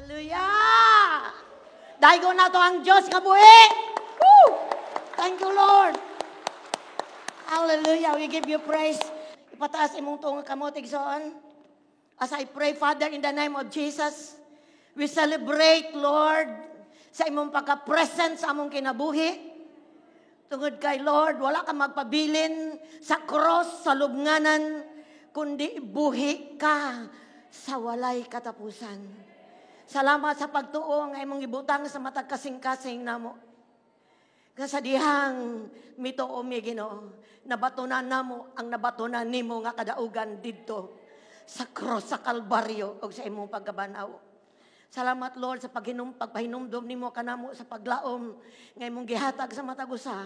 Hallelujah! Daygon nato ang Diyos nga buhi! Woo! Thank you, Lord! Hallelujah! We give you praise. Ipataas imong tuong kamot, igsoon. As I pray, Father, in the name of Jesus, we celebrate, Lord, sa imong pagka-present sa among kinabuhi. Tungod kay Lord, wala ka magpabilin sa cross, sa lubnganan, kundi buhi ka sa walay katapusan. Salamat sa pagtuo nga imong ibutang sa matag kasing-kasing namo. Nga sa dihang mituo mi, Ginoo, nabatunan namo ang nabatunan nimo nga kadaugan didto sa cross sa Kalbaryo ug sa imong pagkabanhaw. Salamat, Lord, sa pagpahinumdom nimo kanamo sa paglaom nga imong gihatag sa matag usa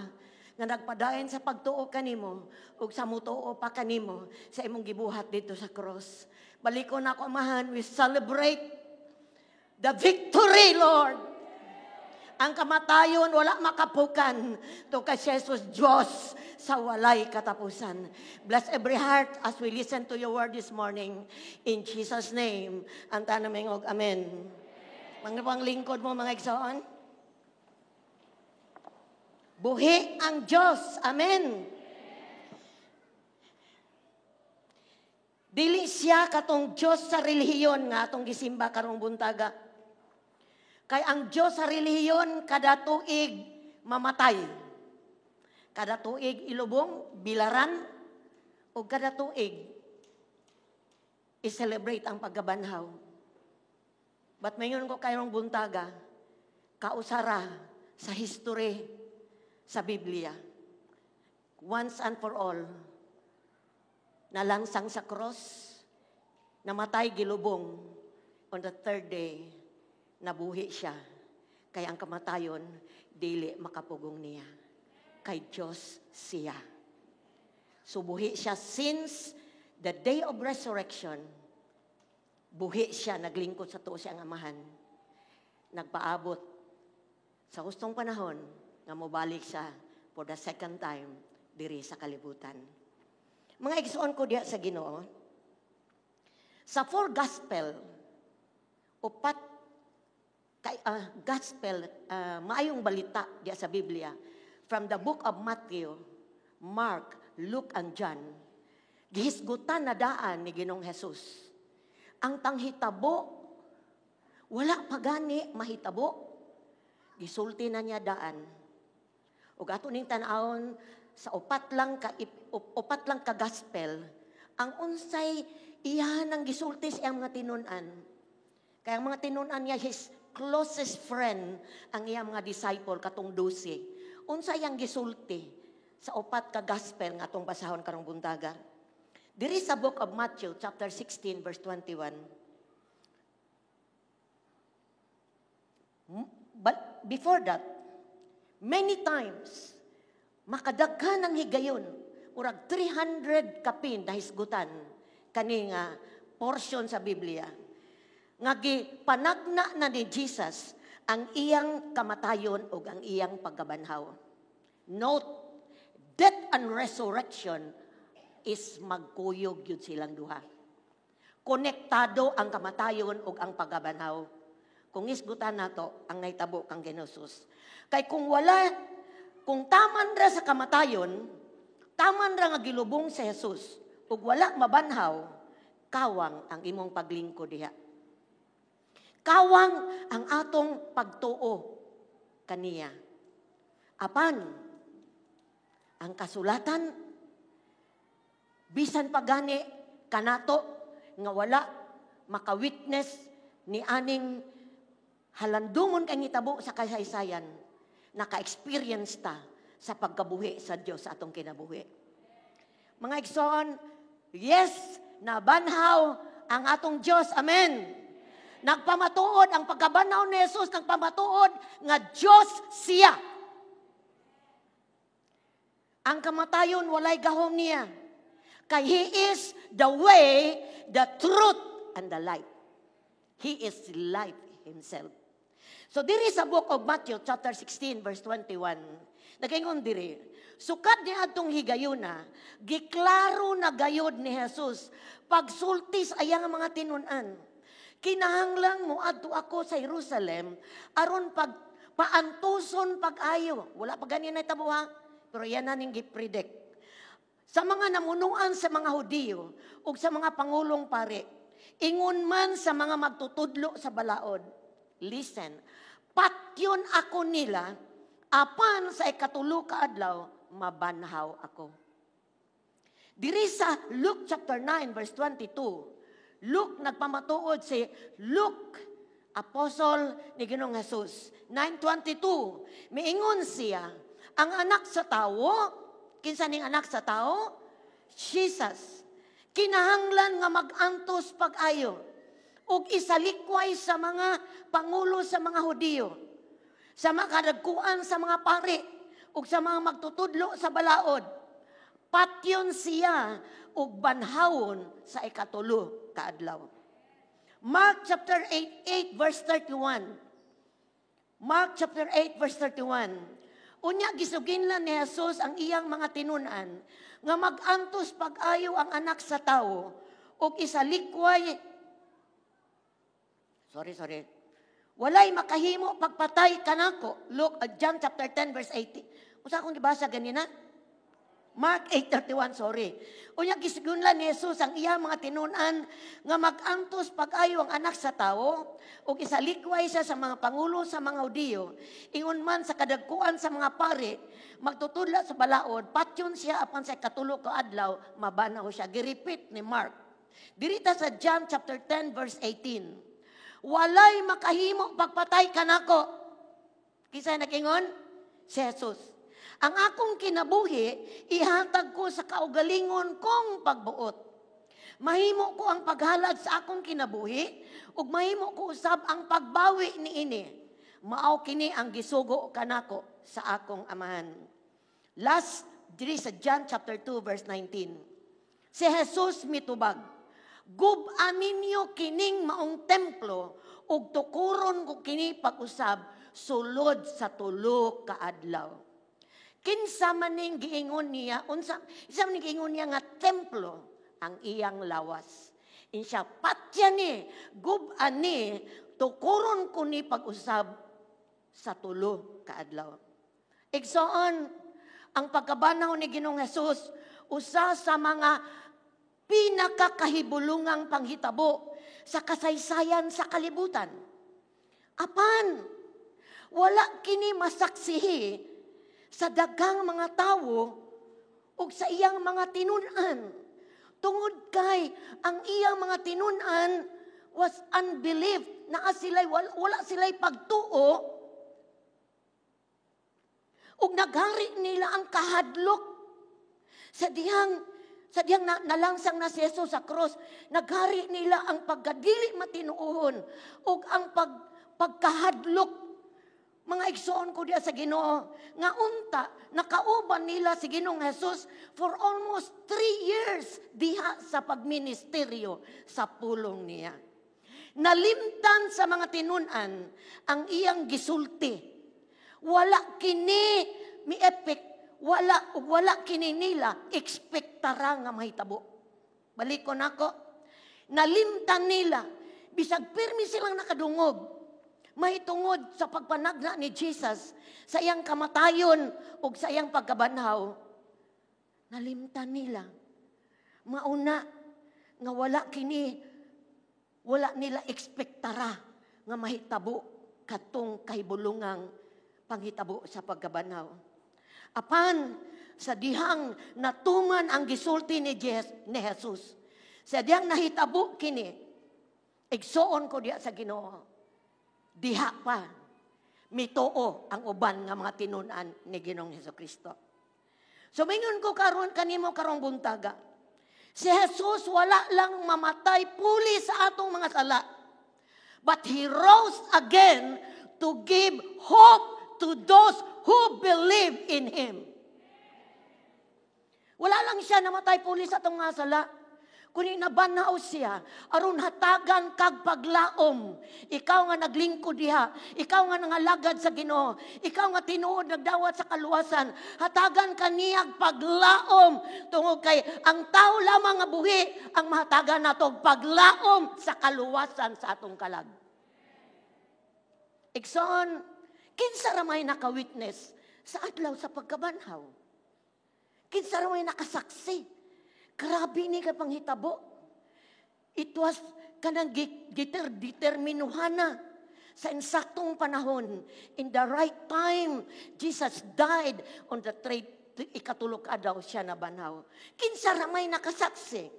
nga nagpadayon sa pagtuo kanimo ug sa mutuo pa kanimo sa imong gibuhat didto sa cross. Balikon nako, Amahan, we celebrate the victory, Lord. Ang kamatayon wala makapukan to kay Jesus Diyos sa walay katapusan. Bless every heart as we listen to your word this morning. In Jesus' name, ang tanaming og amen. Mga panglingkod mo, mga igsoon. Buhi ang Diyos. Amen. Dili siya katong Diyos sa relihiyon nga atong gisimba karong buntaga. Kay ang Diyos sa relihiyon kada tuig mamatay. Kada tuig ilubong, bilaran, o kada tuig i-celebrate ang pagkabanhaw. But mayon ko kayong buntaga, kausara sa history sa Biblia. Once and for all, nalangsang sa cross, namatay, gilubong, on the third day, nabuhi siya. Kaya ang kamatayon, dili makapugong niya. Kay Diyos siya. So buhi siya since the day of resurrection. Buhi siya, naglingkod sa tuo siyang Amahan. Nagpaabot sa hustong panahon nga mobalik siya for the second time diri sa kalibutan. Mga igsoon ko diha sa Ginoo, sa four gospel, upat kay gospel, maayong balita diha sa Biblia, from the book of Matthew, Mark, Luke, and John, gihisgutan na daan ni Ginoong Jesus ang panghitabo, wala pa gani mahitabo, gisulti na niya daan. Ug ato ning tan-awon sa upat lang ka gospel ang unsay iyahan ang gisulti sa iyang mga tinun-an. Kaya ang mga tinun-an niya, his closest friend, ang iyang mga disciple, katong 12. Unsa iyang gisulti sa upat ka gospel nga atong basahon karong buntaga? Diri sa book of Matthew chapter 16 verse 21. But before that, many times makadaghan ang higayon, murag 300 kapin nahisgutan kani nga portion sa Biblia nga gipanagna na ni Jesus ang iyang kamatayon ug ang iyang pagkabanhaw. Note, death and resurrection is magkuyog yun silang duha. Konektado ang kamatayon ug ang pagkabanhaw. Kung isgutan nato ang nahitabo kang Ginosus. Kay kung wala, kung taman ra sa kamatayon, taman ra nga gilubong sa Jesus, ug wala mabanhaw, kawang ang imong paglingkod diha. Kawang ang atong pagtuo kaniya. Apan, ang kasulatan, bisan pa gani kanato nga wala maka-witness ni aning halandungon kang hitabo sa kasaysayan, naka-experience ta sa pagkabuhi sa Dios sa atong kinabuhi. Mga igsoon, yes, nabanhaw ang atong Dios. Amen. Nagpamatuod ang pagkabanhaw ni Jesus, nagpamatuod nga Dios siya. Ang kamatayon walay gahom niya. Kay He is the way, the truth, and the life. He is life Himself. So, diri sa book of Matthew, chapter 16, verse 21, nagaingon diri, sukad ni adtong higayuna, giklaro na gayod ni Jesus, pagsultis ayang mga tinun-an. Kinahanglang moadto ako sa Jerusalem aron pag paantuson pag-ayo. Wala pa gani nahitabo ha, pero yan na ning gi-predict. Sa mga namunuan sa mga Hudiyo ug sa mga pangulong pare, ingon man sa mga magtutudlo sa balaod. Listen, patyon ako nila, apan sa ikatulo ka adlaw, mabanhaw ako. Diri sa Luke chapter 9 verse 22, Luke nagpamatuod, si Luke, apostle ni Ginoong Jesus. 9:22, miingon siya, ang Anak sa Tawo, kinsa ning Anak sa Tawo? Jesus. Kinahanglan nga mag-antos pag-ayo ug isalikway sa mga pangulo sa mga Hudiyo, sa mga kadagkuan sa mga pari ug sa mga magtutudlo sa balaod. Patyon siya ug banhawon sa ikatulo kaadlaw. Mark chapter 8, 8 verse 31. Mark chapter 8 verse 31. Unya gisuginlan ni Jesus ang iyang mga tinun-an nga mag-antos pag-ayo ang Anak sa Tawo ug isalikway. Sorry, sorry. Walay makahimo pagpatay kanako. Look at John chapter 10 verse 80. Unsa akong gibasa ganina? Mark 8:31, sorry. Unya gisuginlan ni Jesus ang iyang mga tinun-an nga mag-antos pag-ayo ang Anak sa Tawo ug isalikway siya sa mga pangulo sa mga Hudiyo, ingon man sa kadagkuan sa mga pari, magtutudla sa balaod, patyon siya apan sa ikatulo ka adlaw mabanhaw siya. Gi-repeat ni Mark. Dirita sa John chapter 10 verse 18. Walay makahimo pagpatay kanako. Kinsa nagingon? Si Jesus. Ang akong kinabuhi, ihatag ko sa kaugalingon kong pagbuot. Mahimo ko ang paghalad sa akong kinabuhi, ug mahimo ko usab ang pagbawi niini. Mao kini ang gisugo kanako sa akong Amahan. Last, diri sa John chapter 2 verse 19. Si Jesus mitubag, "Gub-a ninyo kining maong templo ug tukuron ko kini pag-usab sulod sa 3 ka adlaw." Kinsa man ning giingon niya, unsa isa man ning giingon niya nga templo? Ang iyang lawas. Insya, patya ni, gub-a ni, tukuron ko ni pag-usab sa 3 ka adlaw. Igsoon, ang pagkabanhaw ni Ginoong Jesus, usa sa mga pinakakahibulungang panghitabo sa kasaysayan sa kalibutan. Apan, wala kini masaksihi sa daghang mga tawo ug sa iyang mga tinun-an. Tungod kay ang iyang mga tinun-an was unbelief, naa sila'y wala sila'y pagtuo ug naghari nila ang kahadlok sa dihang nalangsang na si Jesus sa cross, naghari nila ang pagkadili matinuohon ug ang pagkahadlok. Mga igsoon ko diya sa Ginoo, nga unta nakauban nila si Ginoong Jesus for almost 3 years diha sa pagministeryo sa pulong niya. Nalimtan sa mga tinun-an ang iyang gisulti. Wala kini mi effect, wala wala kini nila ekspektara nga mahitabo. Balik ko nako. Nalimtan nila bisag pirmi silang nakadungog mahitungod sa pagpanagna ni Jesus sa iyang kamatayon ug sa iyang pagkabanhaw. Nalimtan nila. Mauna nga wala nila ekspektara nga mahitabo katong kahibulungang panghitabo sa pagkabanhaw. Apan sa dihang natuman ang gisulti ni Jesus, sa dihang nahitabo kini, igsoon ko diha sa Ginoo, diha pa mituo ang uban nga mga tinun-an ni Ginoong Hesus Kristo. So mingon ko karon kanimo karong buntaga, si Jesus wala lang mamatay puli sa atong mga sala, but He rose again to give hope to those who believe in Him. Wala lang siya namatay puli sa atong mga sala, Kundi nabanhaw siya aron hatagan kag paglaom. Ikaw nga naglingkod diha, ikaw nga nangalagad sa Ginoo, ikaw nga tinuod nagdawat sa kaluwasan, hatagan ka niyag paglaom tungod kay ang tao lamang nga buhi ang mahatagan nato og paglaom sa kaluwasan sa atong kalag. Igsoon, kinsa ra may naka-witness sa adlaw sa pagkabanhaw? Kinsa ra may nakasaksi? Grabe ni ka panghitabo. It was kanang determinuhan na sa insaktong panahon. In the right time, Jesus died on the trade, ikatulo ka adlaw siya nabanhaw. Kinsa ra may nakasaksi?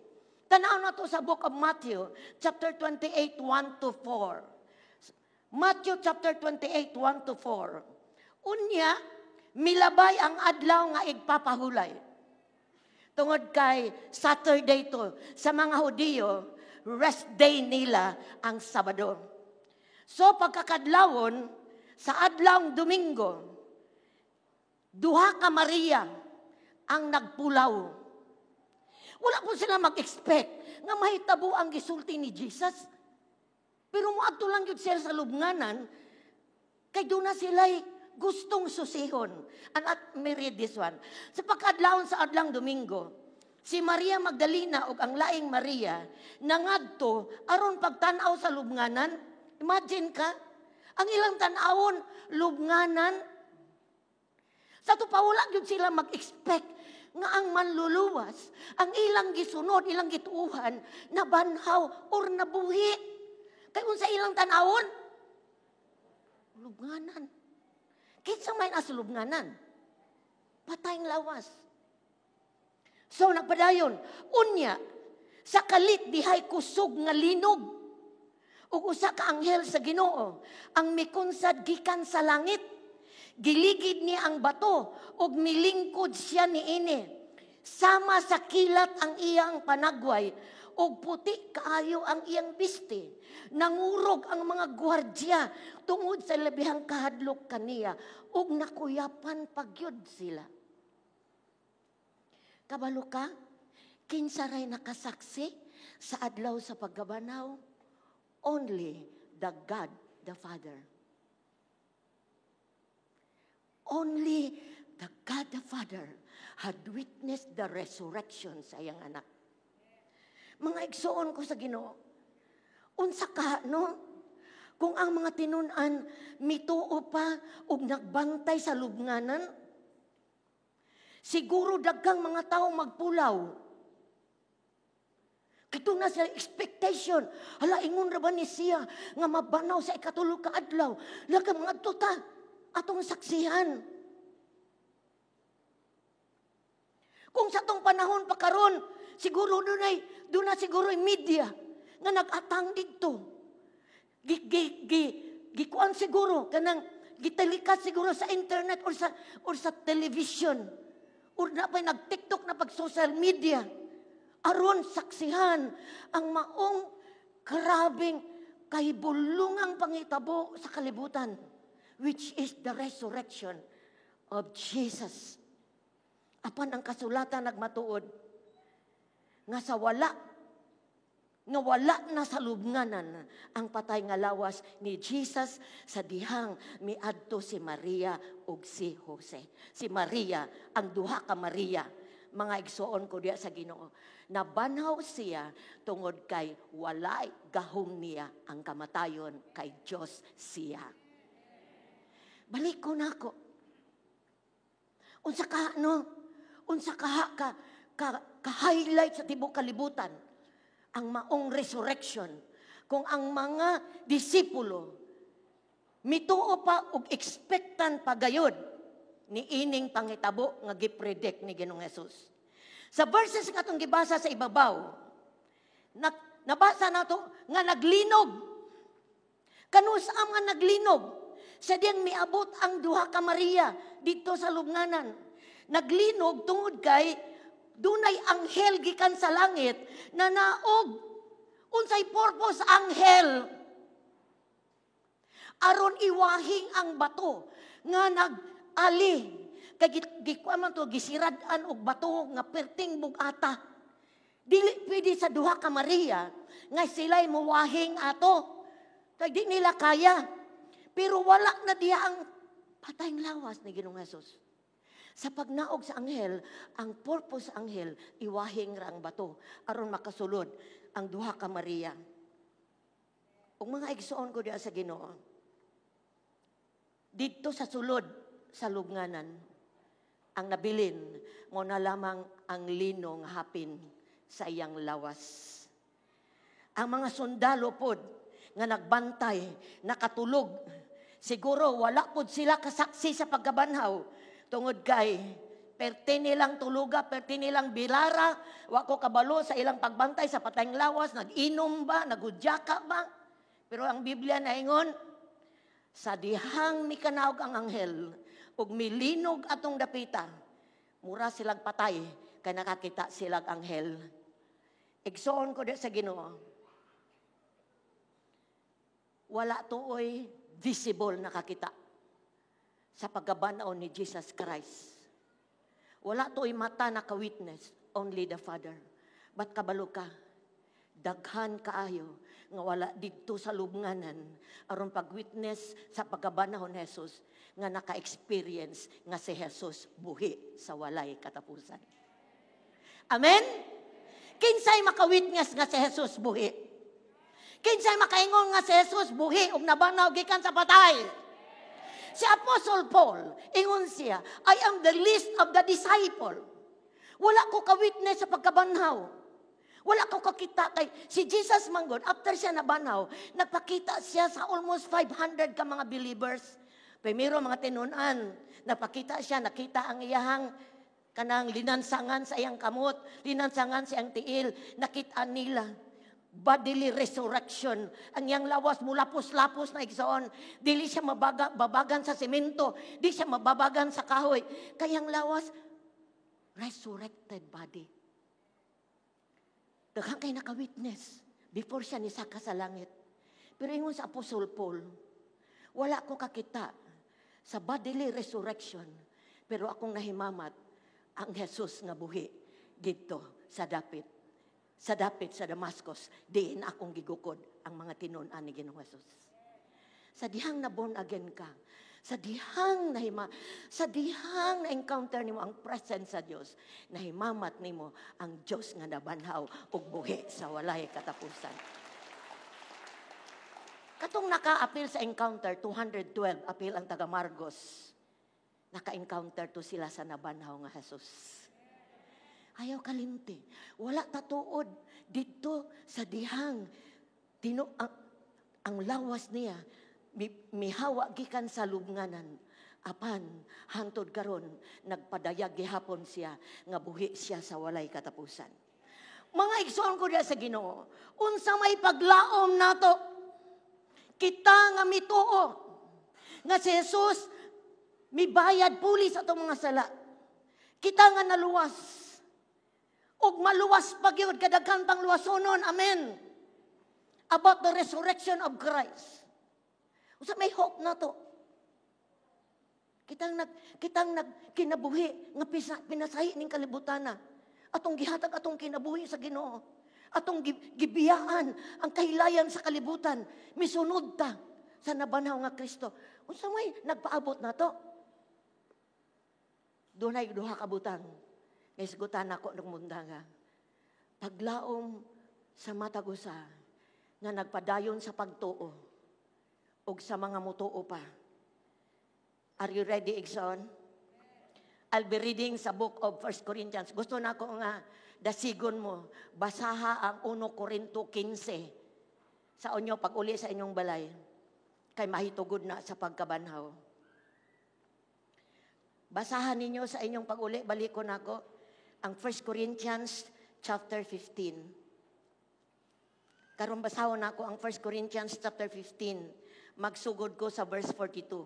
Tanaw na to sa Book of Matthew, chapter 28, 1 to 4. Matthew chapter 28, 1 to 4. Unya, milabay ang adlaw nga igpapahulay. Tungod kay Saturday to, sa mga Hudiyo, rest day nila ang Sabado. So pagkakadlawon, sa adlawng Domingo, duha ka Maria ang nagpulaw. Wala po sila mag-expect nga mahitabo ang gisulti ni Jesus. Pero moadto lang gyud sila sa lubnganan, kay doon na sila'y gustong susihon. And let me read this one. Sa pagkadlawon sa adlang Domingo, si Maria Magdalena ug ang laing Maria nangadto aron pagtan-aw sa lubnganan. Imagine ka, ang ilang tan-awon lubnganan. Sa to pa wala gyud sila mag-expect nga ang manluluwas, ang ilang gisunod, ilang gituuhan, nabanhaw or nabuhi. Kay unsa ilang tan-awon? Lubnganan. Kinsa may nasa lubnganan? Patayng lawas. So nagpadayon, unya sa kalit dihay kusog nga linog ug usa ka anghel sa Ginoo ang mikunsad gikan sa langit. Giligid niya ang bato ug milingkod siya niini. Sama sa kilat ang iyang panagway ug puti kaayo ang iyang bisti. Nangurog ang mga gwardya tungod sa labihang kahadlok kaniya ug nakuyapan pagyud sila. Kabalo ka, kinsa ray nakasaksi sa adlaw sa pagkabanhaw? Only the God the Father. Only the God the Father had witnessed the resurrection sa iyang anak. Mga igsoon ko sa Ginoo, unsa ka, no? Kung ang mga tinun-an mituo pa ug nagbantay sa lubnganan, siguro daghang mga tao magpulaw. Kito na sa expectation. Hala, ingon ra ba ni siya nga mabanaw sa ikatulo ka adlaw? Laga mga tuta, atong saksihan. Kung sa tong panahon pa karon, siguro doon na siguro media nga nag-atang didto. Gikuan siguro kanang gitalikas siguro sa internet or sa television or na pa nag-TikTok na pag social media aron saksihan ang maong grabeng kahibulungang pangitabo sa kalibutan, which is the resurrection of Jesus. Apan ang kasulatan nagmatuod nga sa wala nga wala na sa lubnganan ang patay nga lawas ni Jesus sa dihang miadto si Maria ug si Jose. Si Maria, ang duha ka Maria, mga igsoon ko diya sa Ginoo. Nabanhaw siya tungod kay walay gahom niya ang kamatayon, kay Dios siya. Balik ko nako. Unsa ka no? Unsa ka highlight sa tibok kalibutan ang maong resurrection kung ang mga disipulo mituo pa og expectant pa gayod ni ining pangitabo nga gipredict ni Ginoong Hesus? Sa verses nga atong gibasa sa ibabaw, nabasa nato nga naglinog. Kanus ang nga naglinog? Sa diyang miabot ang duha ka Maria didto sa lubnganan. Naglinog tungod kay dunay anghel gikan sa langit na naog. Unsay purpose anghel? Aron iwahing ang bato nga nag-ali. Kay gikuan man to, gisirad-an og bato nga perting bugata. Dili pwede sa duha ka Maria nga sila'y muwahing ato. Kay di nila kaya. Pero wala na diya ang patayng lawas ni Ginoong Jesus. Sa pagnaog sa anghel, ang purpose sa anghel, iwahing ra ang bato aron makasulod ang duha ka Maria. Ug mga igsoon ko diha sa Ginoo, didto sa sulod sa lubnganan, ang nabilin mo na lamang ang lino nga hapin sa iyang lawas. Ang mga sundalo pod nga nagbantay, nakatulog, siguro wala pod sila kasaksi sa pagkabanhaw tungod kay perti nilang tuluga, perti nilang bilara, wa ko kabalo sa ilang pagbantay sa patayng lawas, nag-inom ba, nagudyaka ba? Pero ang Biblia naingon, sa dihang mikanaog ang anghel ug milinog atong dapita, mura silag patay kay nakakita silag anghel. Igsoon ko di sa Ginoo, wala tuoy visible nakakita sa pagkabanhaw ni Jesus Christ. Wala tuoy mata naka-witness, only the Father. But kabalo ka, daghan kaayo nga wala didto sa lubnganan aron pag-witness sa pagkabanhaw ni Jesus nga naka-experience nga si Jesus buhi sa walay katapusan. Amen? Kinsay maka-witness nga si Jesus buhi? Kinsay makaingon nga si Jesus buhi ug nabanhaw gikan sa patay? Si Apostle Paul, ingon siya, "I am the least of the disciple." Wala ko ka-witness sa pagkabanhaw. Wala ko kakita kay si Jesus manggod, after siya nabanhaw, nagpakita siya sa almost 500 ka mga believers. Primero mga tinunan, napakita siya, nakita ang iyahang kanang linansangan sa iyang kamot, linansangan sa iyang tiil, nakita nila bodily resurrection. Ang iyang lawas mulapos-lapos na, igsoon. Dili siya mabagan sa semento, di siya mababagan sa kahoy. Kayang lawas, resurrected body. Daghan kay naka-witness before siya nisaka sa langit. Pero ingon sa Apostle Paul, "Wala ko kakita sa bodily resurrection, pero akong nahimamat ang Jesus nga buhi didto sa dapit sa Damascus, diin akong gigukod ang mga tinun-an ni Ginoong Jesus." Sa dihang na born again ka, sa dihang na encounter nimo ang presence sa Dios, nahimamat nimo ang Dios nga nabanhaw ug buhi sa walay katapusan. Katong naka-apil sa encounter, 212 apil ang taga Marcos. Naka-encounter to sila sa nabanhaw nga Jesus. Ayaw kalimti. Wala tatuod didto sa dihang tino ang lawas niya mihawa gikan sa lubnganan. Apan hantod karon nagpadayag gihapon siya nga buhi siya sa walay katapusan. Mga igsoon ko diya sa Ginoo, unsa may paglaom nato? Kita nga mituo nga si Jesus mibayad pulis atong mga sala. Kita nga naluwas ug maluwas pa gyud, kadaghan pang luwasonon. Amen. About the resurrection of Christ. Unsa may hope nato? Kitang nag kinabuhi nga pinasahi ning kalibutan na. Atong gihatag atong kinabuhi sa Ginoo. Atong gibiyaan ang kahilayan sa kalibutan. Misunod ta sa nabanhaw nga Kristo. Unsa may nagpaabot nato? Dunay duha ka butang. Hisgutan nako ng mundaga. Paglaom sa matag usa nga nagpadayon sa pagtuo ug sa mga mutuo pa. Are you ready, igsoon? I'll be reading sa book of 1 Corinthians. Gusto na ko nga dasigon mo. Basaha ang 1 Corinto 15 sa inyo pag uli sa inyong balay. Kay mahitugod na sa pagkabanhaw. Basahan ninyo sa inyong pag-uli. Balik ko na ako. Ang 1 Corinthians chapter 15. Karon basahon nako ang 1 Corinthians chapter 15. Magsugod ko sa verse 42.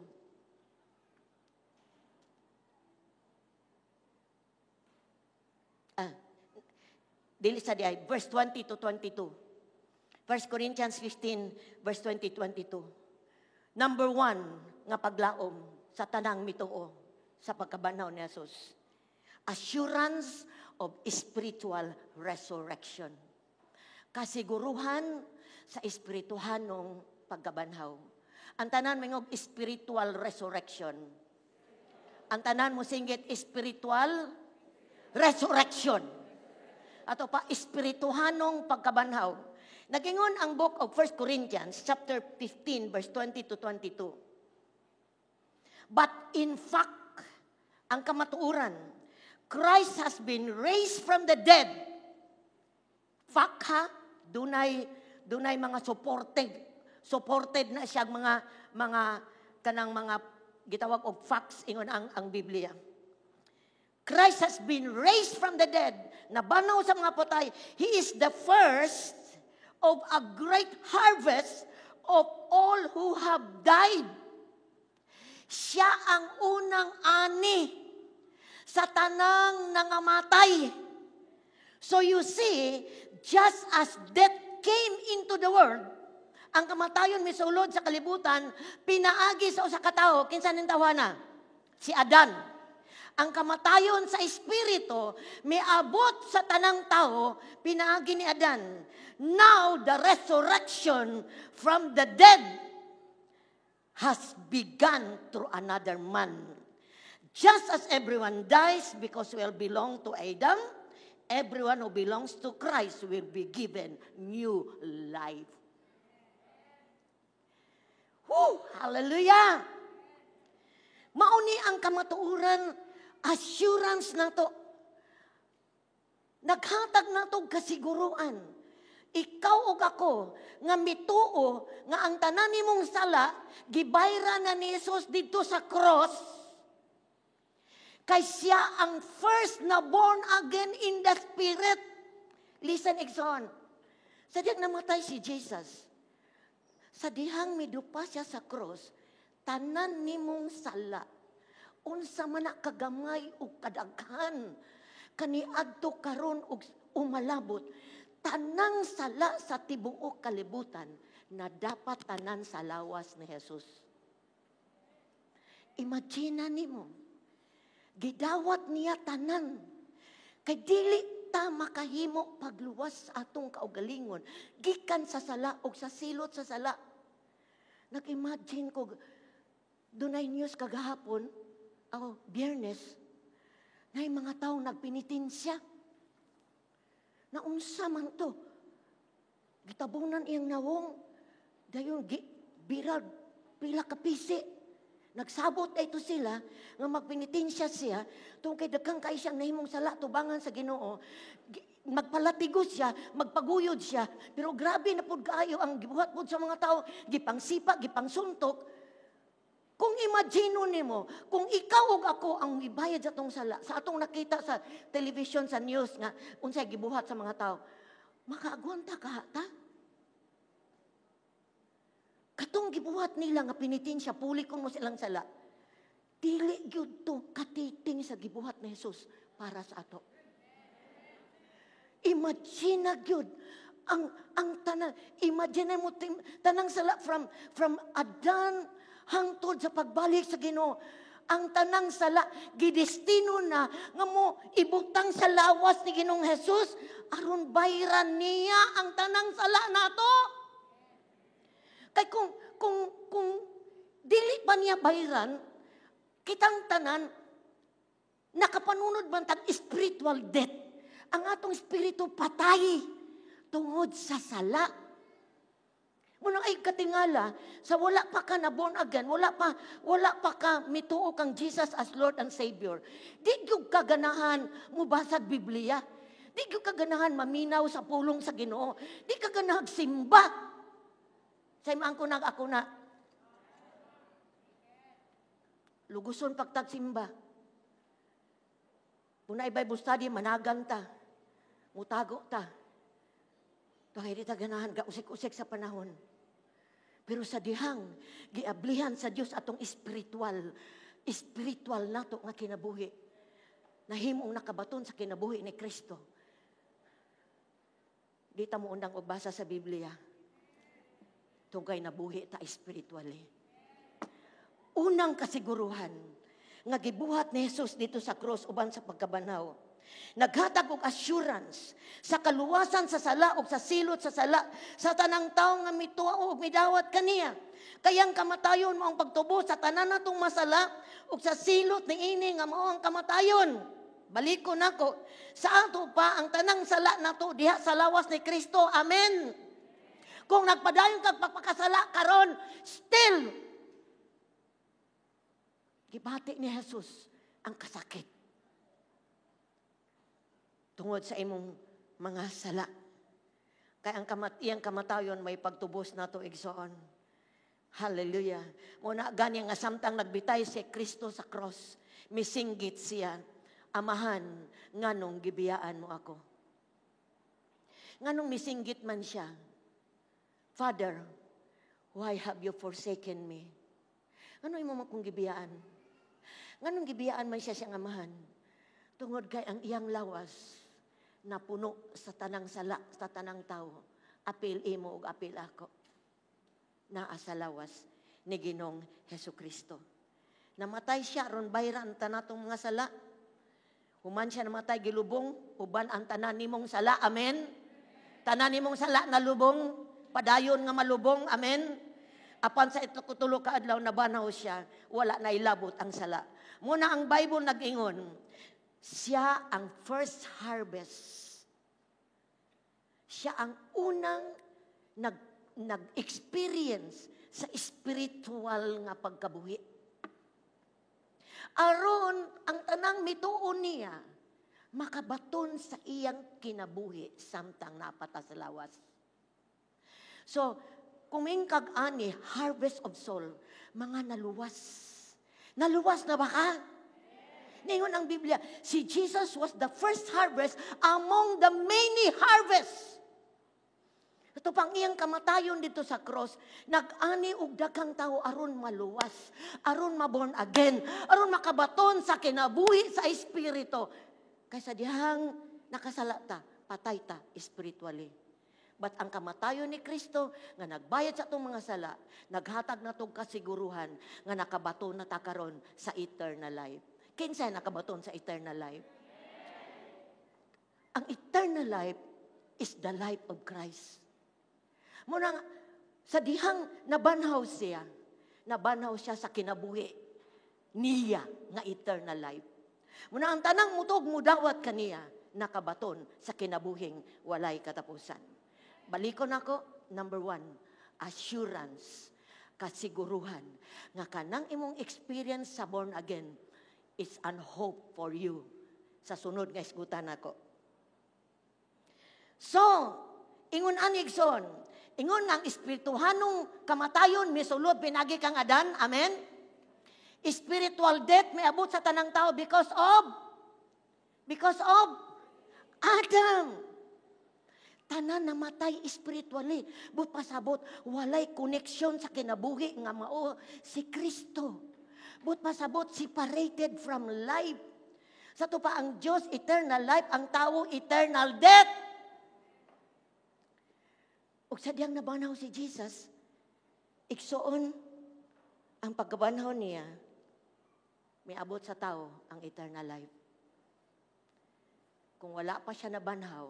Ah, dili sa diay, verse 20 to 22. 1 Corinthians 15, verse 20, 22. Number one, nga paglaom sa tanang mituo sa pagkabanhaw ni Jesus. Assurance of spiritual resurrection. Kasiguruhan sa espirituhanong pagkabanhaw. Ang tanan moingon, "Spiritual resurrection." Ang tanan mo singgit, "Spiritual resurrection." Ato pa, espirituhanong pagkabanhaw. Nagingon ang book of 1 Corinthians chapter 15 verse 20 to 22. But in fact, ang kamatuoran, Christ has been raised from the dead. Fact ha, dunay mga supported na siya mga kanang mga gitawag og facts, ingon ang Biblia. Christ has been raised from the dead. Nabanhaw sa mga patay. He is the first of a great harvest of all who have died. Siya ang unang ani sa tanang nangamatay. So you see, just as death came into the world, ang kamatayon misulod sa kalibutan, pinaagi sa usa ka tawo, kinsa ning tawhana? Si Adan. Ang kamatayon sa espiritu miabot sa tanang tao pinaagi ni Adan. Now the resurrection from the dead has begun through another man. Just as everyone dies because we all belong to Adam, everyone who belongs to Christ will be given new life. Woo! Hallelujah! Mauni ang kamatuoran, assurance nato. Naghatag nato kasiguruan. Ikaw ug ako nga mituo nga ang tanan nimong sala gibayran na ni Jesus didto sa cross, kay siya ang first na born again in the spirit. Listen, igsoon. Sa dihang namatay si Jesus, sa dihang midupa siya sa cross, tanan nimong sala, unsa man na kagamay o kadaghan, kaniadto karon og umalabot, tanang sala sa tibuok kalibutan na dapat tanan sa lawas ni Jesus. Imagine nimo, gidawat niya tanan. Kay dili ta makahimo pagluwas sa atong kaugalingon gikan sa sala og sa silot sa sala. Nag-imagine ko, dunay news kagahapon, oh, Biyernes, na mga tao nagpinitensya. Naunsa man to? Gitabunan iyang nawong. Dayon, birag, pila ka pisi. Nagsabot ito sila nga magpenitensya siya tungkol kay daghan kay siyang nahimong sala tubangan sa Ginoo. Magpalatigo siya, magpaguyod siya, pero grabe na pud kaayo ang gibuhat pud sa mga tao, gipangsipa, gipangsuntok. Kung imagine nimo, kung ikaw ug ako ang ibayad sa atong sala, sa atong nakita sa television, sa news nga unsay gibuhat sa mga tao, makaagwanta ka ta? Katong gibuhat nila nga penitensya, puli ko mo silang sala. Dili gyud to katiting sa gibuhat ni Jesus para sa ato. Imagine na gyud ang tanan, imagine mo tanang sala from Adan hangtod sa pagbalik sa Ginoo. Ang tanang sala gidestino na nga mo ibutang sa lawas ni Ginoong Jesus aron bayran niya ang tanang sala nato. Kay kung dili pa niya bayran, kitang tanan nakapanunod man tag spiritual death. Ang atong espiritu patay tungod sa sala. Muna ay katingala, sa wala pa ka na born again, wala pa ka mituo kang Jesus as Lord and Savior. Di gyud ka ganahan mubasag Biblia. Di gyud ka ganahan maminaw sa pulong sa Ginoo. Di ka ganahan simba. Sa imaan ko nag ako na luguson pagtagsimba. Kung na Bible study, managan ta. Mutago ta. Kaya di ta ganahan, gausik-usik sa panahon. Pero sa dihang giablihan sa Dios atong spiritual nato nga kinabuhi. Nahimong nakabaton sa kinabuhi ni Kristo. Di ta mo undang og basa sa Biblia. Tungkay nabuhi ta spiritually. Unang kasiguruhan, Nga gibuhat ni Jesus dito sa cross uban sa pagkabanhaw, naghatag og assurance sa kaluwasan sa sala ug sa silot sa sala sa tanang tawo nga mituo ug midawat kaniya. Kay ang kamatayon mao ang pagtubos sa tanan natong masala ug sa silot niini nga mao ang kamatayon. Baliko nako, sa ato pa ang tanang sala nato diha sa lawas ni Kristo. Amen. Kung nagpadayon kag pagpakasala karon, still gibati ni Jesus ang kasakit tungod sa imong mga sala. Kay ang iyang kamatayon may pagtubos nato, igsoon. Hallelujah. Muna gani nga samtang nagbitay si Kristo sa cross, misinggit siya, "Amahan, nganong gibiyaan mo ako?" Nganong misinggit man siya, "Father, why have you forsaken me?" Ngano imo man kong gibiyaan? Nganong gibiyaan man siya siyang Amahan? Tungod kay ang iyang lawas napuno sa tanang sala, sa tanang tao. Apil imo ug apil ako. Naa sa lawas ni Ginoong Hesus Kristo. Namatay siya aron bayran tanatong mga sala. Human siya namatay, gilubong uban ang tanan nimong sala. Amen. Tanan nimong sala nalubong, padayon nga malubong. Amen. Apan sa itulo ka adlaw nabanhaw siya, wala na ilabot ang sala. Muna ang Bible nag-ingon, siya ang first harvest. Siya ang unang nag-experience sa spiritual nga pagkabuhi. Aron ang tanang mituon niya makabaton sa iyang kinabuhi samtang napata sa lawas. So, kumingkag ani, harvest of soul, mga naluwas. Naluwas na ba ka? Ningon ang Biblia, si Jesus was the first harvest among the many harvests. Ito pang iyang kamatayon dito sa cross, nag-ani og daghang tao aron maluwas, aron maborn again, aron makabaton sa kinabuhi sa espiritu. Kaysa dihang nakasala ta, patay ta spiritually. But ang kamatayon ni Kristo nga nagbayad sa atong mga sala, naghatag na tong kasiguruhan nga nakabaton na ta karon sa eternal life. Kinsa nakabaton sa eternal life? Ang eternal life is the life of Christ. Muna nga, sa dihang nabanhaw siya sa kinabuhi niya nga eternal life. Muna ang tanang mutug mudawat kaniya, nakabaton sa kinabuhing walay katapusan. Balikon ako, number 1, assurance, kasiguruhan, nga kanang imong experience sa born again is an hope for you. Sa sunod nga isgutan nako. So, ingon ani igsoon, ingon nga ang espirituhanong kamatayon misulod pinagi kang Adan, amen? Spiritual death may abot sa tanang tao because of Adam. Tanan namatay spiritually. But pasabot, walay connection sa kinabuhi nga mao si Kristo. But pasabot, separated from life. Sa to pa ang Diyos, eternal life, ang tao, eternal death. Ug sa diyang nabanhaw si Jesus, igsoon, ang pagkabanhaw niya, may abot sa tao ang eternal life. Kung wala pa siya nabanhaw,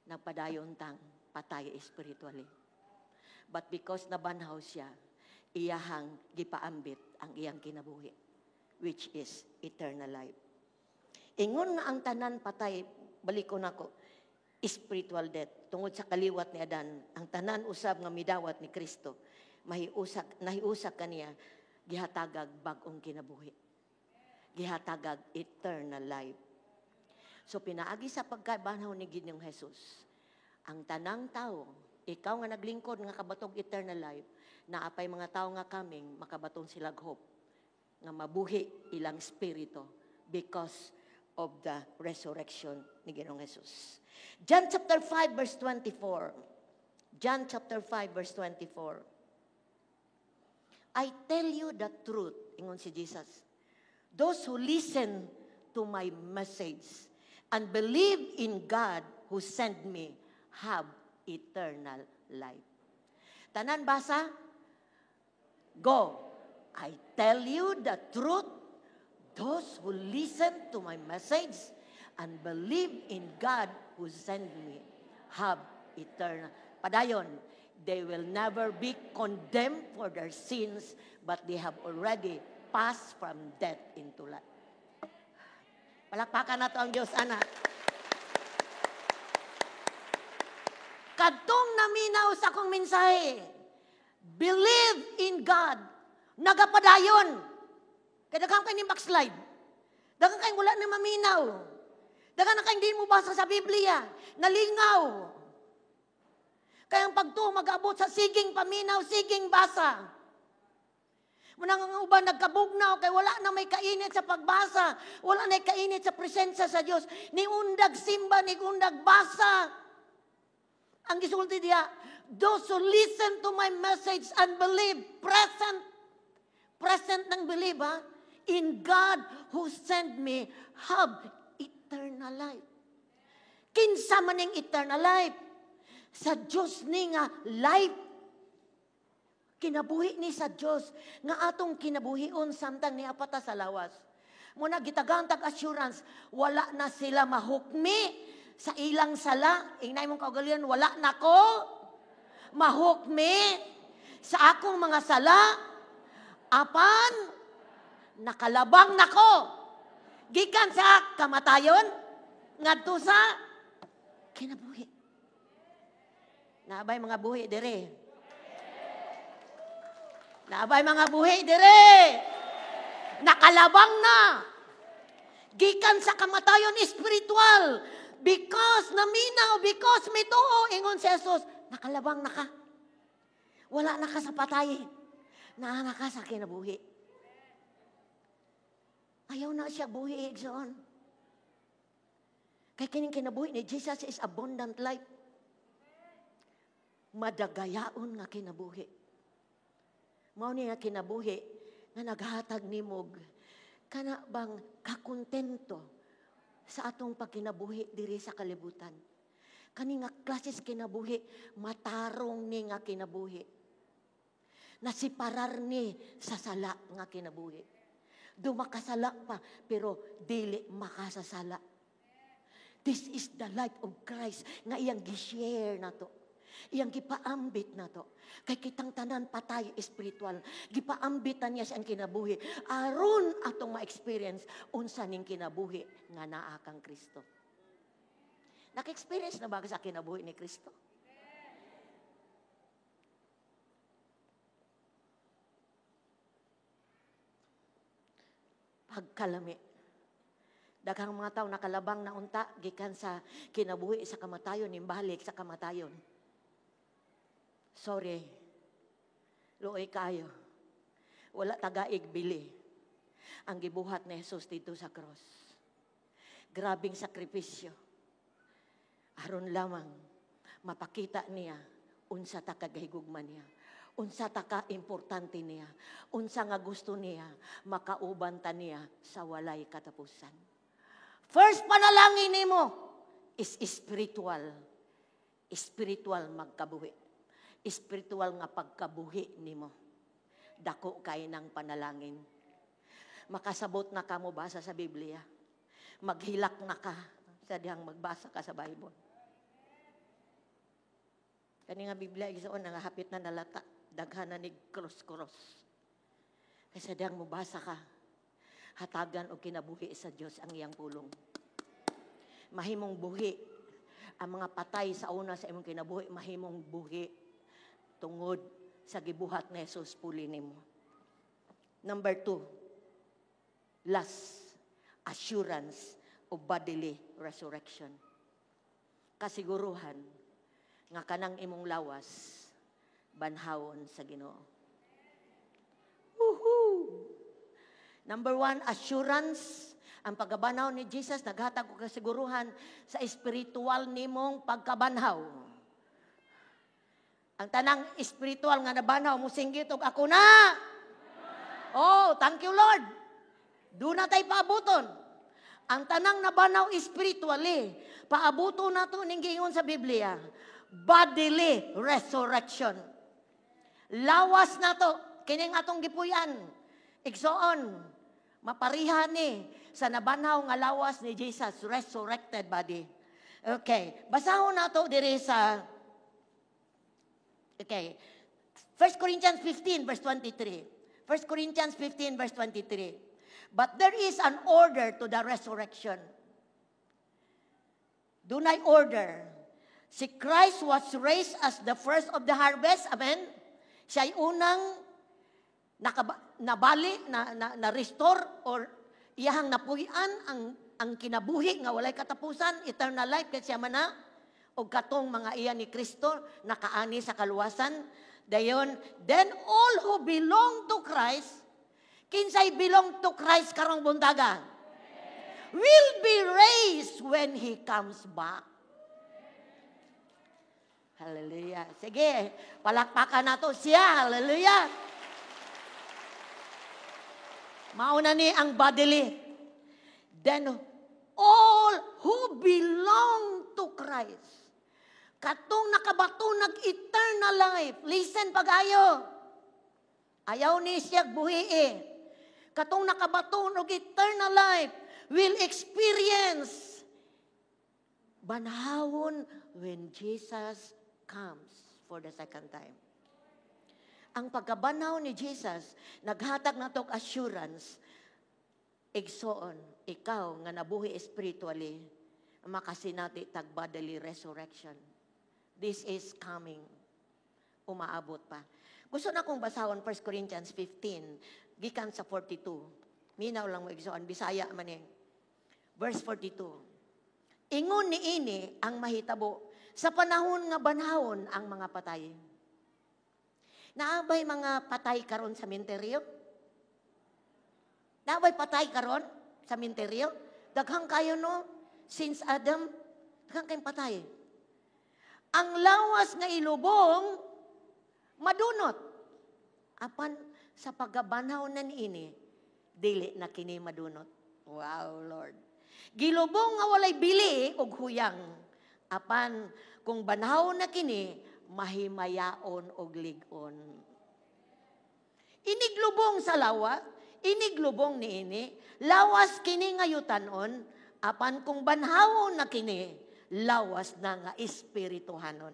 nagpadayon tang patay spiritually. But because nabanhaw siya, iyahang gipaambit ang iyang kinabuhi, which is eternal life. Ingon nga ang tanan patay, balikon nako, spiritual death, tungod sa kaliwat ni Adan, ang tanan usab nga midawat ni Kristo, mahiusak, nahiusak kaniya, gihatagag bag-ong kinabuhi. Gihatagag eternal life. So pinaagi sa pagkabanhaw ni Ginoong Jesus, ang tanang tao, ikaw nga naglingkod nga kabatog eternal life, naapay mga tao nga kaming makabaton sila hope nga mabuhi ilang spirito because of the resurrection ni Ginoong Jesus. John chapter 5 verse 24. John chapter 5 verse 24. "I tell you the truth," ingon si Jesus. "Those who listen to my message and believe in God who sent me have eternal life." Tanan basa? Go. "I tell you the truth. Those who listen to my message and believe in God who sent me have eternal. Padayon, they will never be condemned for their sins, but they have already passed from death into life. Palakpakan nato ang Diyos, anak. Kadtong naminaw sa akong mensahe, believe in God, nagapadayon. Kaya daghang kayo ni backslide. Daghang kayo wala na maminaw. Daghang na kayo hindi mo basa sa Biblia. Nalingaw. Kaya ang pagtuo mag-abot sa siging paminaw, siging basa. Munang ang uban nagkabugnaw, kay wala na may kainit sa pagbasa. Wala na may kainit sa presensya sa Dios. Ni undag simba, ni undag basa. Ang gisulti diya, those who listen to my message and believe, present, present ng believe, ha? In God who sent me, have eternal life. Kinsa man ning eternal life? Sa Diyos ni nga life. Kinabuhi ni sa Diyos nga atong kinabuhion samtang niapata sa lawas. Muna gitagaan tag assurance, wala na sila mahukmi sa ilang sala. Ingnay mong kaugalingon, wala na ko mahukmi sa akong mga sala, apan nakalabang nako gikan sa kamatayon ngadto sa kinabuhi. Naabay mga buhi dire. Naabay mga buhi dire. Nakalabang na gikan sa kamatayon espiritual. Because naminaw, because mituo, ingon si Jesus, nakalabang na ka. Wala na ka sa patay. Naa na ka sa kinabuhi. Ayaw na siya buhi, igsoon. Kay kining kinabuhi ni Jesus is abundant life. Madagayaon nga kinabuhi. Mao ni nga kinabuhi nga naghatag nimog kana bang kakontento sa atong pagkinabuhi diri sa kalibutan. Kani nga klases kinabuhi, matarong ni nga kinabuhi. Nasiparar ni sa sala nga kinabuhi. Dumakasala pa, pero dili makasasala. This is the life of Christ nga iyang gi-share nato. Iyang gipaambit nato. Kay kitang tanan patay espiritual. Gipaambitan niya siyang kinabuhi. Aron atong ma-experience unsa ning kinabuhi nga naa kang Kristo. Naka-experience na ba ka sa kinabuhi ni Kristo? Pagkalami. Daghang mga tao nakalabang na unta gikan sa kinabuhi sa kamatayon, nimbalik sa kamatayon. Sorry. Luoy kayo. Wala tagaig bili ang gibuhat ni Jesus dito sa cross. Grabing sakripisyo. Aron lamang mapakita niya unsa ta kagahigugma niya. Unsa ta ka importante niya. Unsa nga gusto niya makauban ta niya sa walay katapusan. First panalangin nimo is spiritual. Spiritual magkabuhi. Spiritual nga pagkabuhi nimo. Dako kay ng panalangin. Makasabot na ka mo basa sa Biblia. Maghilak na ka sa dihang magbasa ka sa Bible. Kani nga Biblia igsoon nga hapit na nalata, daghan na nig cross-cross. Kaysa dihang mobasa ka, hatagan og kinabuhi sa Dios ang iyang pulong. Mahimong buhi ang mga patay sa una sa imong kinabuhi, mahimong buhi tungod sa gibuhat ni Jesus puli nimo. Number 2, last, assurance of bodily resurrection. Kasiguruhan nga kanang imong lawas banhawon sa Ginoo. Woohoo! Number 1, assurance. Ang pagkabanhaw ni Jesus naghatag og kasiguruhan sa espiritual nimong pagkabanhaw. Ang tanang espiritual nga nabanhaw mosinggit og ako na. Oh, thank you Lord. Do na tay paabuton. Ang tanang nabanhaw spiritually, paabuton nato ning giingon sa Biblia, bodily resurrection. Lawas nato kining atong gipuy-an. Igsoon, Mapariha ni sa nabanhaw nga lawas ni Jesus, resurrected body. Okay, basahon nato diri sa, okay, 1 Corinthians 15 verse 23. 1 Corinthians 15 verse 23. But there is an order to the resurrection. Dunay order. Si Christ was raised as the first of the harvest. Amen? Siya'y unang nabali, na restore or iyahang napuy-an ang kinabuhi nga walay katapusan, eternal life, kay siya man na, og katong mga iya ni Kristo nakaani sa kaluwasan. Dayon, then all who belong to Christ, kinsay belong to Christ karong buntaga, will be raised when He comes back. Hallelujah. Sige, palakpakan nato siya. Hallelujah. Mauna ni ang bodily. Then, all who belong to Christ, katong nakabato nag eternal life, listen pag-ayo. Ayaw ni siya buhi eh. Katong nakabato og eternal life will experience banhawon when Jesus comes for the second time. Ang pagkabanhaw ni Jesus, naghatag na og assurance, igsoon, ikaw nga nabuhi spiritually, makasinati tag bodily resurrection. This is coming. Umaabot pa. Gusto na kong basahon 1 Corinthians 15, gikan sa 42. Minaw lang mo, igsoon, Bisaya man eh. Verse 42. Ingon ni ini ang mahitabo sa panahon nga banhawon ang mga patay. Naabay mga patay karon sa minteryo? Naabay patay karon sa minteryo? Daghang kayo, no? Since Adam, daghang kayong patay. Ang lawas nga ilubong, madunot. Apan sa pagkabanhaw na niini, dili na kini madunot. Wow, Lord. Gilubong nga walay bili og huyang. Apan kung banhaw na kini, mahimayaon og lig-on. Iniglubong sa lawa, iniglubong niini, lawas kini nga yutanon, apan kung banhawon na kini, lawas na nga espirituhanon.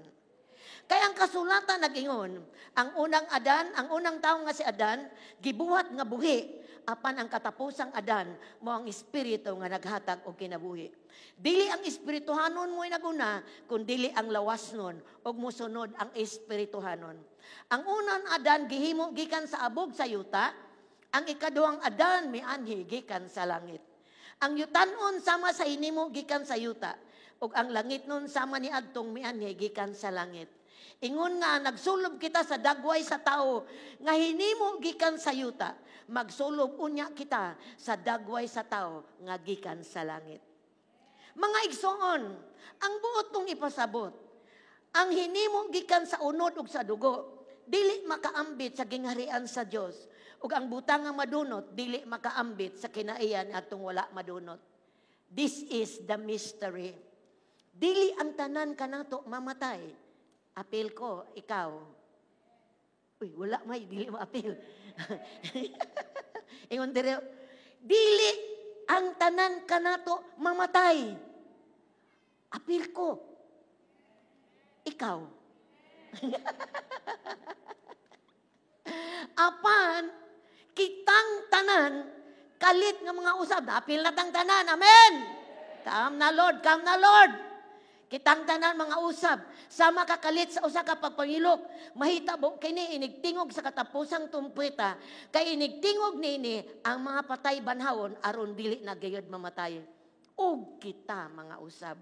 Kaya ang kasulatan nag-ingon, ang unang Adan, ang unang tao nga si Adan, gibuhat nga buhi, apan ang katapusang Adan, mo ang espiritu nga naghatag og kinabuhi. Dili ang espirituhanon mo'y naguna, kun dili ang lawas nun, og mosunod ang espirituhanon. Ang unang Adan gihimo gikan sa abog sa yuta, ang ikaduhang Adan mianhi gikan sa langit. Ang yutanon sama sa hinimo gikan sa yuta, ug ang langit nun sama ni adtong mianhi gikan sa langit. Ingon nga nagsulob kita sa dagway sa tao nga hinimo gikan sa yuta, magsulob unya kita sa dagway sa tao nga gikan sa langit. Mga igsoon, ang buot kong ipasabot, ang hinimo gikan sa unod ug sa dugo, dili makaambit sa gingharian sa Dios, ug ang butang nga madunot dili makaambit sa kinaiyan atong wala madunot. This is the mystery. Dili ang tanan kanato mamatay. Apil ko, ikaw. Uy, wala may, dili mo apil. Ingon dire, dili ang tanan kanato mamatay. Apil ko, ikaw. Apan, kitang tanan, kalit nga mga usab, apil na tang tanan, amen! Come na Lord, come na Lord! Kitang tanan mga usab, sama kakalit sa usa ka pagpangilok, mahitabo kini inigtingog sa katapusang tumpeta, kay inigtingog niini ang mga patay banhawon aron dili na gayud mamatay. Ug kita mga usab.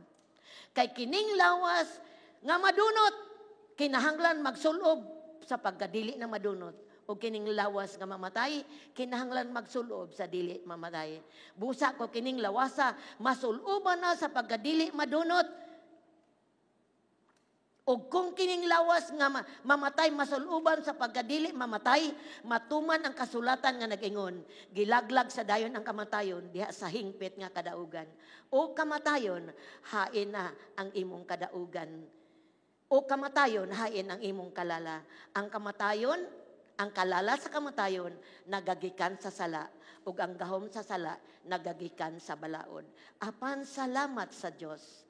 Kay kining lawas nga madunot, kinahanglan magsulob sa pagkadili na madunot. O kining lawas nga mamatay, kinahanglan magsulob sa dili mamatay. Busa ko kining lawasa, masuloban na sa pagkadili madunot. O kung kining lawas nga mamatay, masuluban sa pagkadili mamatay, matuman ang kasulatan nga nag-ingon, gilaglag sa dayon ang kamatayon, diha sa hingpit nga kadaugan. O kamatayon, hain na ang imong kadaugan. O kamatayon, hain ang imong kalala. Ang kamatayon, Ang kalala sa kamatayon nagagikan sa sala, ug ang gahom sa sala nagagikan sa balaod. Apan salamat sa Dios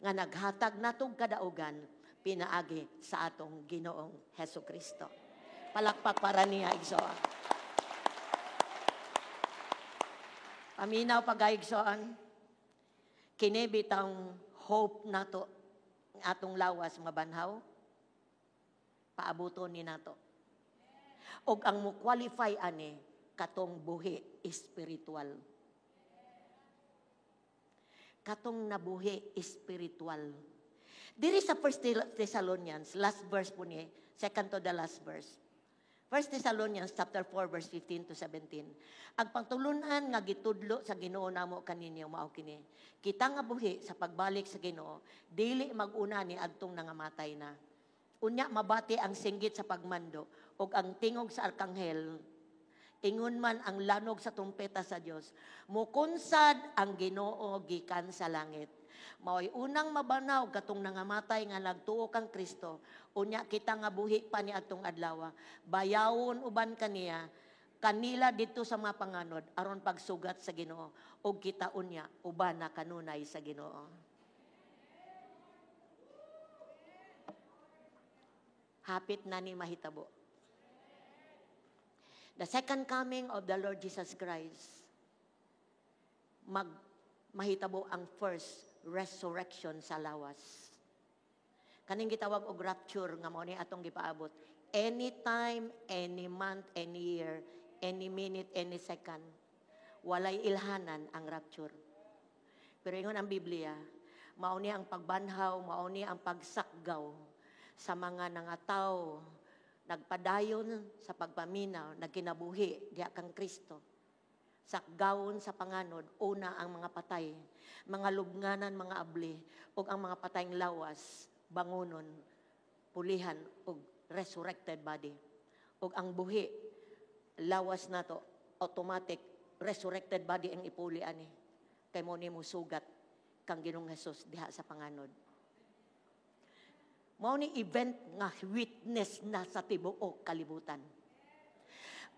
nga naghatag natong kadaugan pinaagi sa atong Ginoong Hesukristo. Palakpak para niya, igsoon. Paminaw pag-aigsoon, kini bitang hope nato atong lawas mabanhaw, paabuton ni nato. Og ang mo qualify ani katong buhi espiritual. Katong nabuhi espiritual. Diri sa 1 Thessalonians, last verse po ni, second to the last verse. 1 Thessalonians chapter 4 verse 15 to 17. Ang pangtulunan nga gitudlo sa Ginoo namo kaninyo mao kini. Kita nga buhi sa pagbalik sa Ginoo, dili mag-una ni adtong nangamatay na. Unya mabati ang singgit sa pagmando ug ang tingog sa arkanghel, ingon man ang lanog sa tumpeta sa Dios. Mukunsad ang Ginoo gikan sa langit. Mao'y unang mabanaw katong nangamatay nga nagtuo kang Kristo. Unya kita nga buhi pa ni adtong adlaw. Bayawon uban kaniya kanila didto sa mga panganod aron pagsugat sa Ginoo ug kita unya uban na kanunay sa Ginoo. Hapit na ni mahitabo. The second coming of the Lord Jesus Christ, mahitabo ang first resurrection sa lawas. Kaning gitawag og rapture nga mao ni atong gipaabot. Anytime, any month, any year, any minute, any second, walay ilhanan ang rapture. Pero ingon ang Biblia, mao ni ang pagbanhaw, mao ni ang pagsakgaw sa mga nangataw, nagpadayon sa pagpaminaw, nagkinabuhi diha kang Kristo. Sakgawon sa panganod, una ang mga patay, mga lubnganan, mga abli, ug ang mga patayng lawas, bangunon, pulihan, ug resurrected body. Ug ang buhi, lawas nato, automatic, resurrected body ang ipuli ani. Kay mo ni mo sugat kang Ginoong Hesus diha sa panganod. Mao ni event nga witness na sa tibuok kalibutan.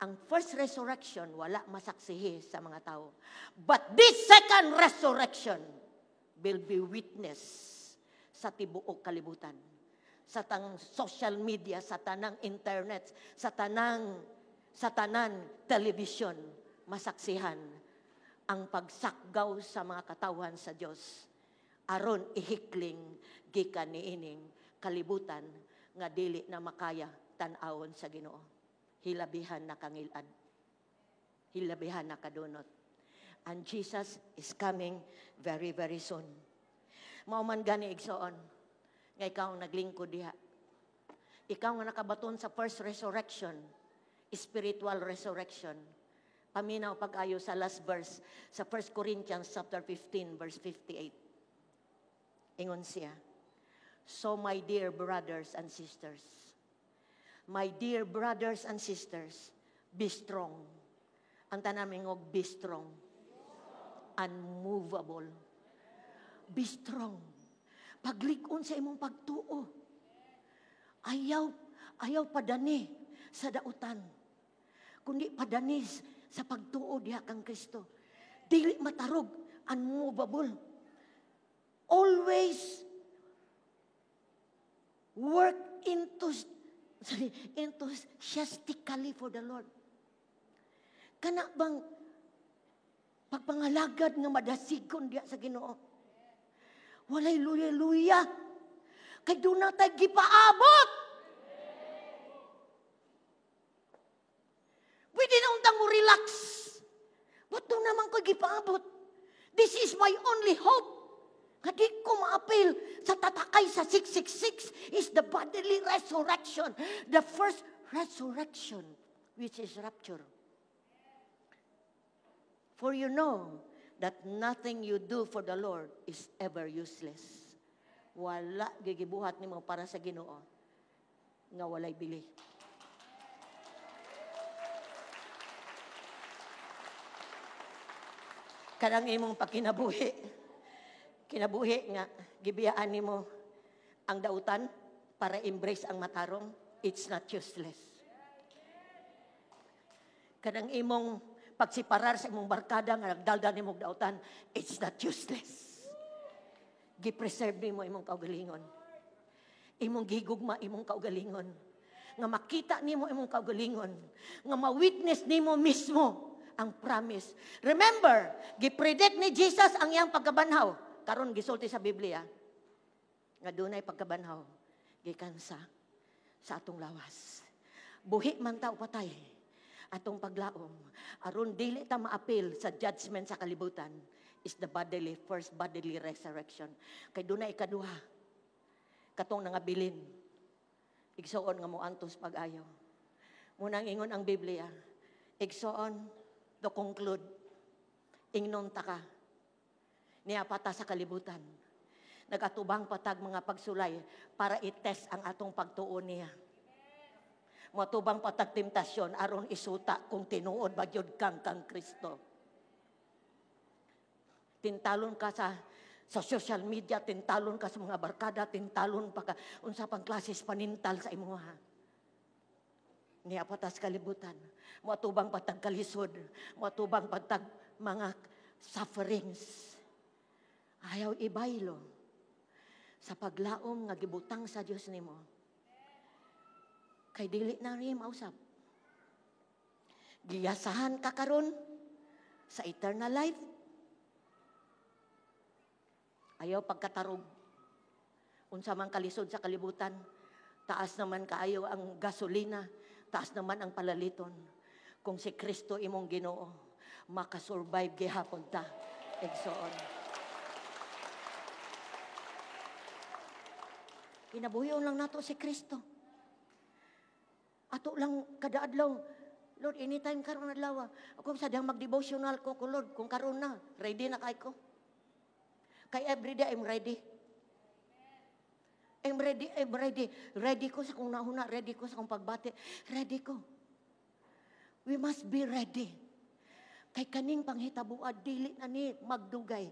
Ang first resurrection, wala masaksihi sa mga tao. But this second resurrection will be witness sa tibuok kalibutan. Sa tanang social media, sa tanang internet, sa tanan television, masaksihan ang pagsakgaw sa mga katawhan sa Dios. Aron ihikling gikan niining kalibutan nga dili na makaya tan-awon sa Ginoo. Hilabihan na kangilad. Hilabihan na kadunot. And Jesus is coming very, very soon. Mao man gani igsoon, nga ikaw ang naglingkod diha. Ikaw nga nakabaton sa first resurrection, spiritual resurrection. Paminaw pag-ayo sa last verse, sa 1 Corinthians chapter 15, verse 58. Ingon siya, so my dear brothers and sisters, my dear brothers and sisters, be strong. Ang tanan mingog, be strong. Unmovable. Be strong. Paglig-on sa imong pagtuo. Ayaw padani sa dautan. Kundi padani sa pagtuo diha kang Kristo. Dili matarog, unmovable. Always work enthusiastically for the Lord. Kana bang pagpangalagad nga madasigon diha sa Ginoo? Walay luya-luya. Kay doon na tayo gipaabot. Pwede na untang mo relax. Ba't doon naman ko gipaabot? This is my only hope. Nga di ko maapil sa tatakay sa 666 is the bodily resurrection. The first resurrection, which is rapture. For you know that nothing you do for the Lord is ever useless. Wala gigibuhat nimo para sa Ginoo nga walay bili. Kanang imong pagkinabuhi, kinabuhi nga gibiyaan nimo ang dautan para embrace ang matarong, it's not useless. Kanang imong pagsiparar sa imong barkada nga nagdaldal nimo og dautan, it's not useless. Gi-preserve nimo imong kaugalingon. Imong gigugma imong kaugalingon. Nga makita nimo imong kaugalingon. Nga ma-witness nimo mismo ang promise. Remember, gi-predict ni Jesus ang iyang pagkabanhaw. Karon gisulti sa Biblia nga dunay pagkabanhaw gikan sa atong lawas. Buhi man ta o patay, atong paglaom aron dili ta maapil sa judgment sa kalibutan is the bodily first bodily resurrection. Kay dunay ikaduha, katong nangabilin, igsoon, nga moantos pag-ayo. Munang ingon ang Biblia, igsoon, to conclude, ingnon ta ka, niya pata sa kalibutan, nagatubang patag mga pagsulay para i-test ang atong pagtuo niya. Matubang patag temptasyon aron isuta kung tinuod ba gyud kang kang Kristo. Tintalon ka sa social media, tintalon ka sa mga barkada, tintalon pa ka unsa pang klases panintal sa imuha. Niya patas kalibutan. Moatubang patag kalisod, moatubang patag mga sufferings. Ayaw ibaylo sa paglaom nga gibutang sa Dios nimo. Kay dili na rin mausap. Giyasahan ka karon sa eternal life. Ayaw pagkatarog. Unsa man kalisod sa kalibutan, taas naman kaayo ang gasolina, taas naman ang palaliton. Kung si Kristo imong Ginoo, makasurvive gihapon ta, igsoon. Kinabuhion lang nato si Kristo. Ato lang kada adlaw, Lord, anytime karon adlaw. Ako sa dihang mag-devotional ko, Lord, kung karon na, ready na kay ko. Kay everyday I'm ready. I'm ready, I'm ready. Ready ko sa kung nahuna, ready ko sa kung pagbati. Ready ko. We must be ready. Kay kaning panghitabuad, dili na ni magdugay.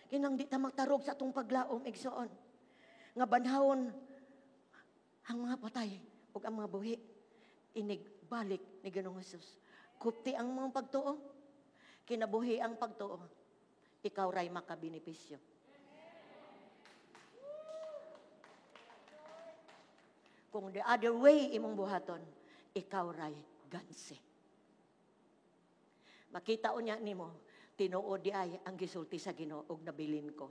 Kinang di ta magtarog sa atong paglaom, igsoon. Nga banhawon ang mga patay ug ang mga buhi inig balik ni Ginoong Hesus. Kupti ang mga pagtuo, kinabuhi ang pagtuo, ikaw ray makabenepisyo. Kung the other way imong buhaton, ikaw ray gansi. Makita unya nimo, tinuod di ay ang gisulti sa Ginoo og nabilin ko.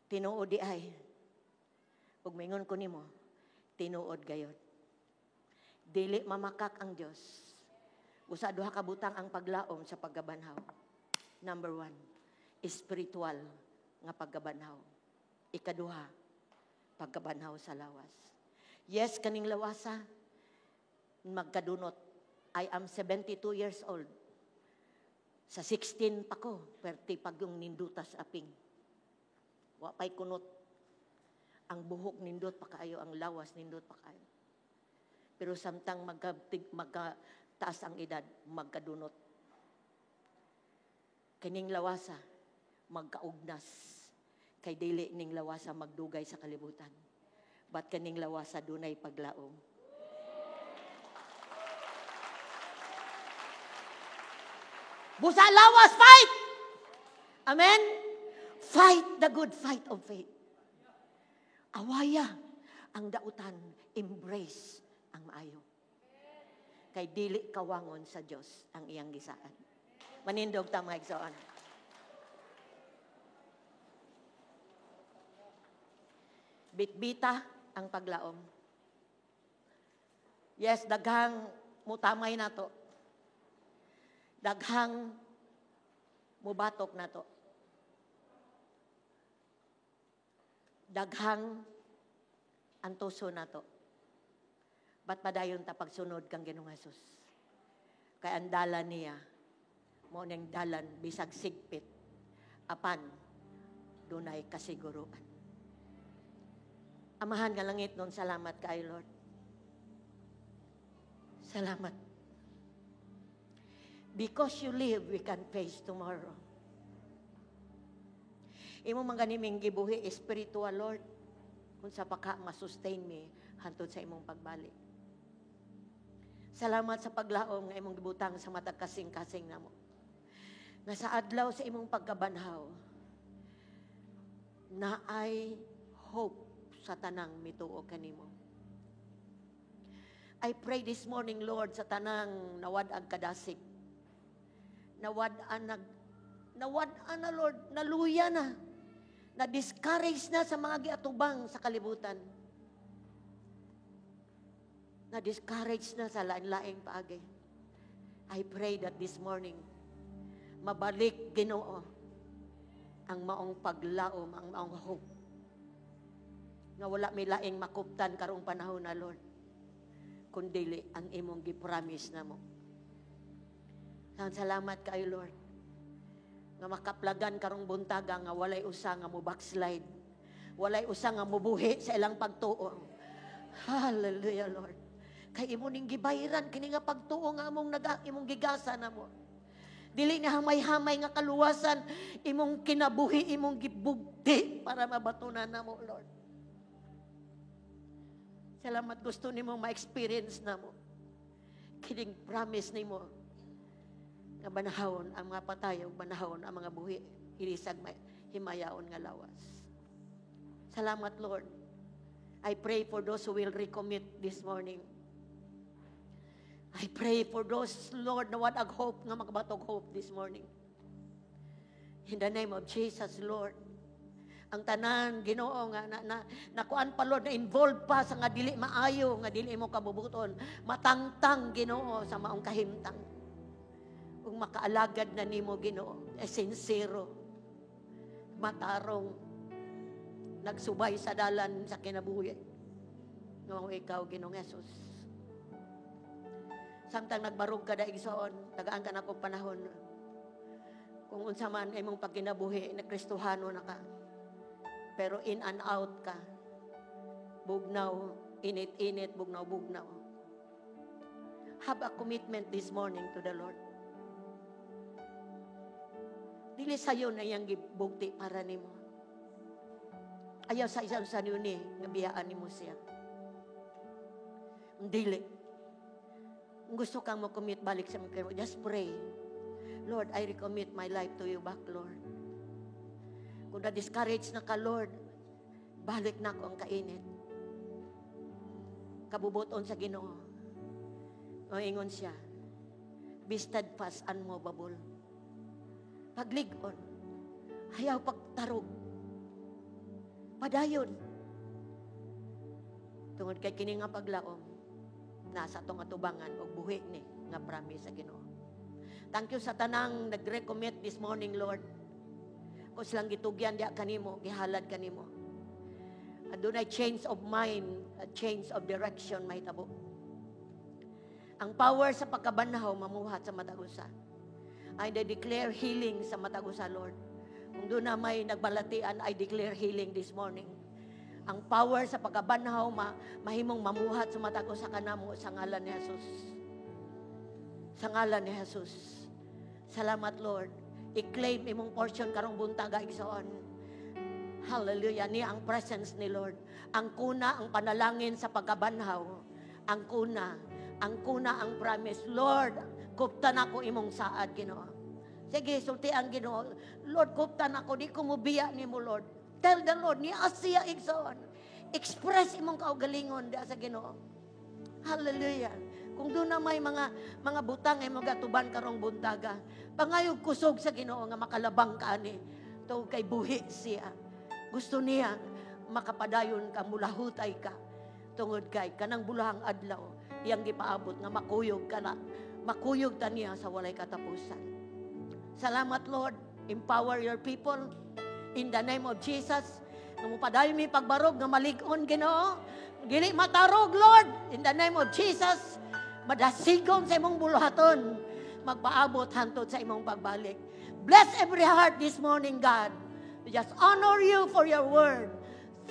Tinuod di ay ug mingon ko nimo, tinuod gayod. Dili mamakak ang Dios. Usa duha ka butang ang paglaom sa pagkabanhaw. Number 1, spiritual nga pagkabanhaw. Ikaduha, pagkabanhaw sa lawas. Yes, kaning lawasa magkadunot. I am 72 years old. Sa 16 pa ko, perti pag yung nindutas aping. Wa pa'y kunot. Ang buhok nindot pa kaayo, ang lawas nindot pa kaayo. Pero samtang magkataas ang edad, magkadunot. Kining lawasa, magkaugnas. Kay dili ning lawasa magdugay sa kalibutan. But kaning lawasa dunay paglaom. Busa lawas, fight! Amen? Fight the good fight of faith. Awaya ang dautan, embrace ang maayo. Kay dili kawangon sa Dios ang iyang gisaan. Manindog ta, mga igsoon. Bitbita ang paglaom. Yes, daghang mutamay na to. Daghang mubatok na to. Daghang antuso na to. Ba't padayon ta pagsunod kang Ginoong Hesus? Kay ang dalan niya, mao ning dalan bisag sigpit, apan dunay kasiguruan. Amahan nga langit nun, salamat kaayo, Lord. Salamat. Because you live, we can face tomorrow. Imo man gani ming gibuhi spiritual, Lord, kung sa paka masustain mi hantod sa imong pagbalik. Salamat sa paglaom nga imong gibutang sa matag kasing-kasing namo. Nga sa adlaw sa imong pagkabanhaw, naay hope sa tanang mituo kanimo. I pray this morning, Lord, sa tanang nawad-ang kadasig. Nawad-an na, Lord, naluya na. Na-discourage na sa mga giatubang sa kalibutan. Na-discourage na sa lain-laing paagi. I pray that this morning, mabalik, Ginoo, ang maong paglaom, ang maong hope. Nga wala may laing makuptan karong panahon na, Lord, kundili ang imong gi-promise namo. Salamat kayo, Lord. Nga makaplagan karong buntaga nga walay usa nga mo backslide. Walay usa nga mubuhi sa ilang pagtuo. Hallelujah, Lord. Kay imo ning gibayran kini nga pagtuo nga among naga imong gigasa namo. Dili na hamay-hamay nga kaluwasan, imong kinabuhi, imong gibugti para mabatunan namo, Lord. Salamat, gusto nimo ma-experience namo kining promise nimo nga banhawon ang mga patay ug banhawon ang mga buhi ilisag may himayaon nga lawas. Salamat, Lord. I pray for those who will recommit this morning. I pray for those, Lord, na wad-ag hope nga makabatog hope this morning. In the name of Jesus, Lord. Ang tanan, Ginoo, nga na nakuan pa, Lord, na involved pa sa nga dili maayo, nga dili mo kabubuton, matangtang, Ginoo, sa maong kahimtang. Ug makaalagad na nimo, Ginoo, eh, sincero, matarong, nagsubay sa dalan sa kinabuhi. Nga mao ikaw, Ginoong Jesus. Samtang nagbarog ka da, igsoon, tagaan ka na kong panahon. Kung unsa man imong pagkinabuhi, na Kristohano na ka. Pero in and out ka. Bugnaw, init-init, bugnaw-bugnaw. Have a commitment this morning to the Lord. Dili sayo na iyang gibugti para nimo. Ayaw sa isang sa ni nga biyaan nimo siya. Dili. Kung gusto kang mo-commit balik sa mga, just pray. "Lord, I recommit my life to you back, Lord. Kung na-discourage na ka, Lord, balik na ako ang kainit." Kabubuton sa Ginoo. Moingon siya, "Be steadfast, unmovable." Paglig-on, ayaw pagtarog. Padayon. Tungod kay kini nga paglaom, nasa atong atubangan og buhi ni nga promise sa Ginoo. Thank you sa tanang nag-recommit this morning, Lord. Kung silang gitugyan diya kanimo, gihalad kanimo. Adunay change of mind, a change of direction mahitabo. Ang power sa pagkabanhaw mamuhat sa matag usa. I declare healing sa matag usa, Lord. Kung duna may nagbalatian, I declare healing this morning. Ang power sa pagkabanhaw mahimong mamuhat sa matag usa kanamo sa ngalan ni Jesus. Sa ngalan ni Jesus. Salamat, Lord. I-claim imong portion karong buntaga, igsoon. Hallelujah. Ni ang presence ni Lord. Ang kuna ang panalangin sa pagkabanhaw. Ang kuna. Ang kuna ang promise. "Lord, kuptan ako imong saad, Ginoo." Sige, sulti ang Ginoo. "Lord, kuptan ako. Di ko mubiya nimo, Lord." Tell the Lord, ni asiya, igsoon. Express imong kaugalingon diya sa Ginoo. Hallelujah. Kung duna may mga butang ay magatuban karong buntaga, pangayog kusog sa Ginoo nga makalabang ka ani. Tungod kay buhi siya. Gusto niya makapadayon ka, mulahutay ka. Tungod kay kanang bulahang adlaw, iyang gipaabot nga makuyog ka na, makuyog ta niya sa walay katapusan. Salamat, Lord. Empower your people. In the name of Jesus. Nga mopadayon mi pagbarog nga malig-on, Ginoo. Dili matarog, Lord. In the name of Jesus. Madasigon sa imong buluhaton. Magpaabot hantod sa imong pagbalik. Bless every heart this morning, God. We just honor you for your word.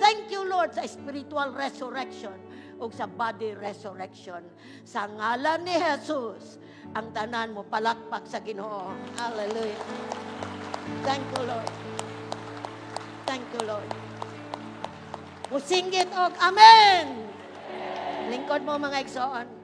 Thank you, Lord, sa spiritual resurrection o sa body resurrection. Sa ngalan ni Jesus, ang tanan mo palakpak sa Ginoo. Hallelujah. Thank you, Lord. Thank you, Lord. Musinggit og Amen. Lingkod mo, mga igsoon.